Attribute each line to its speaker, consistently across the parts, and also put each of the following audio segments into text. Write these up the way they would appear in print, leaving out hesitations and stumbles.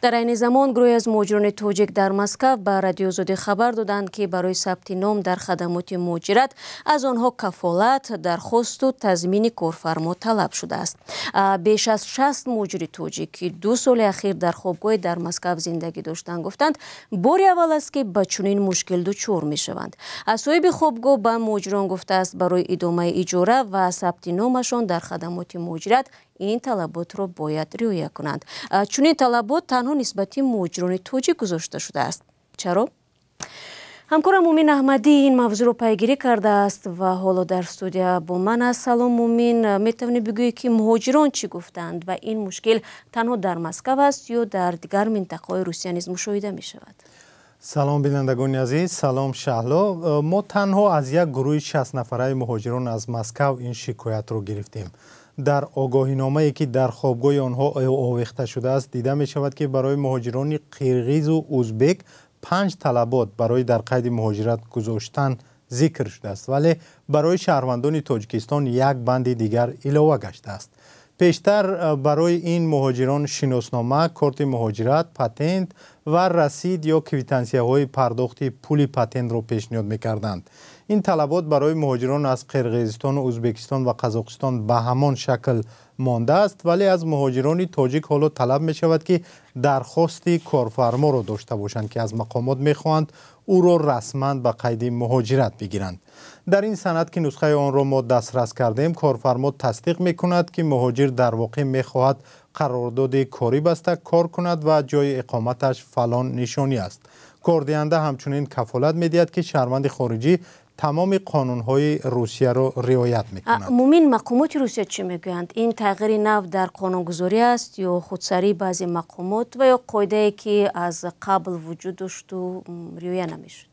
Speaker 1: Дар айни замон гурӯҳе аз муҳоҷирони тоҷик дар Москва ба Радиои Озодӣ хабар доданд, ки барои сабти ном дар хадамоти муҳоҷират аз онҳо кафолат, дархосту тазмини корфармо талаб шудааст. Беш аз 60 муҳоҷири тоҷик, ки 2 соли ахир дар хобгоҳе дар Москав зиндагӣ доштанд, гуфтанд, бори аввал аст, ки ба чунин мушкил дучор мешаванд. Соҳиби хобгоҳ ба муҳоҷирон гуфтааст, барои идомаи иҷора ва сабти номашон дар хадамоти муҳоҷират ин талаботро бояд риоя кунанд. Чунин талабот танҳо нисбати муҳоҷирони тоҷик гузошта шудааст. Чаро? Ҳамкорам Мумин Аҳмадӣ ин мавзӯъро пайгирӣ кардааст ва ҳоло дар студия бо ман аст. Салом, Мумин, метавонӣ бигӯӣ, ки муҳоҷирон чӣ гуфтанд ва ин мушкил танҳо дар Москав аст ё дар дигар минтақаҳои Русия низ мушоҳида мешавад?
Speaker 2: Салом, бинандагони азиз, салом, Шаҳло. Мо танҳо аз як гурӯҳи 60 нафараи муҳоҷирон аз Москав ин шикоятро гирифтем. Дар огоҳиномае, ки дар хобгоҳи онҳо овехта шудааст, дида мешавад, ки барои муҳоҷирони қирғизу узбек панҷ талабот барои дар қайди муҳоҷират гузоштан зикр шудааст, вале барои шаҳрвандони Тоҷикистон як банди дигар илова гаштааст. Пештар барои ин муҳоҷирон шиноснома, корти муҳоҷират, патент ва расид ё квитансияҳои пардохти пули патентро пешниҳод мекарданд. Ин талабот барои муҳоҷирон аз Қирғизистону Ӯзбекистон ва Қазоқистон ба ҳамон шакл мондааст, вале аз муҳоҷирони тоҷик ҳоло талаб мешавад, ки дархости корфарморо дошта бошанд, ки аз мақомот мехоҳанд ӯро расман ба қайди муҳоҷират бигиранд. Дар ин санад, ки нусхаи онро мо дастрас кардем, корфармо тасдиқ мекунад, ки муҳоҷир дар воқеъ мехоҳад қарордоди корӣ баста, кор кунад ва ҷойи иқоматаш фалон нишонӣ аст. Кордиҳанда ҳамчунин кафолат медиҳад, ки шаҳрванди хориҷӣ тамоми қонунҳои Русияро риоят мекунад.
Speaker 1: Мумин, мақомоти Русия чӣ мегӯянд? Ин тағйири нав дар қонунгузорӣ аст ё худсарии баъзе мақомот ва ё қоидае, ки аз қабл вуҷуд дошту риоя намешуд?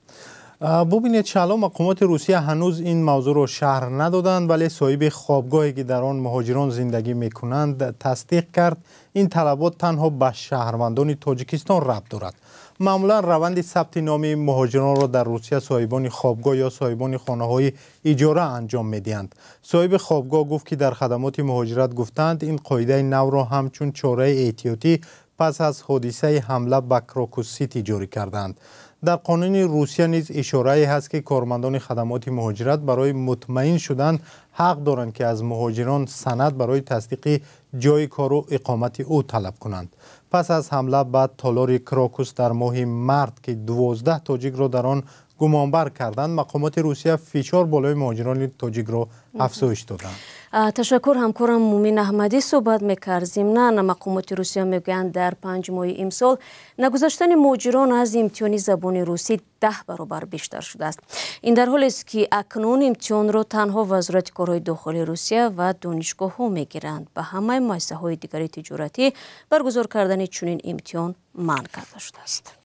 Speaker 2: Бубинед, Шаҳло, мақомоти Русия ҳанӯз ин мавзӯъро шарҳ надоданд, вале соҳиби хобгоҳе, ки дар он муҳоҷирон зиндагӣ мекунанд, тасдиқ кард, ин талабот танҳо ба шаҳрвандони Тоҷикистон рабт дорад. Маъмулан раванди сабти номи муҳоҷиронро дар Русия соҳибони хобгоҳ ё соҳибони хонаҳои иҷора анҷом медиҳанд. Соҳиби хобгоҳ гуфт, ки дар хадамоти муҳоҷират гуфтаанд, ин қоидаи навро ҳамчун чораи эҳтиётӣ пас аз ҳодисаи ҳамла ба Крокус Сити ҷорӣ кардаанд. Дар қонуни Русия низ ишорае ҳаст, ки кормандони хадамоти муҳоҷират барои мутмаин шудан ҳақ доранд, ки аз муҳоҷирон санад барои тасдиқи ҷойи кору иқомати ӯ талаб кунанд. Пас аз ҳамла ба толори Крокус дар моҳи март, ки 12 тоҷикро дар он гумонбар карданд, мақомоти Русия фишор болои муҳоҷирони тоҷикро афзоиш доданд.
Speaker 1: Ташаккур, ҳамкорам Мумин Аҳмадӣ суҳбат мекард. Зимнан, мақомоти Русия мегӯянд, дар 5 моҳи имсол нагузаштани муҳоҷирон аз имтиҳони забони русӣ 10 баробар бештар шудааст. Ин дар ҳолест, ки акнун имтиҳонро танҳо Вазорати корҳои дохилии Русия ва донишгоҳҳо мегиранд. Ба ҳамаи муассисаҳои дигари тиҷоратӣ баргузор кардани чунин имтиҳон манъ карда шудааст.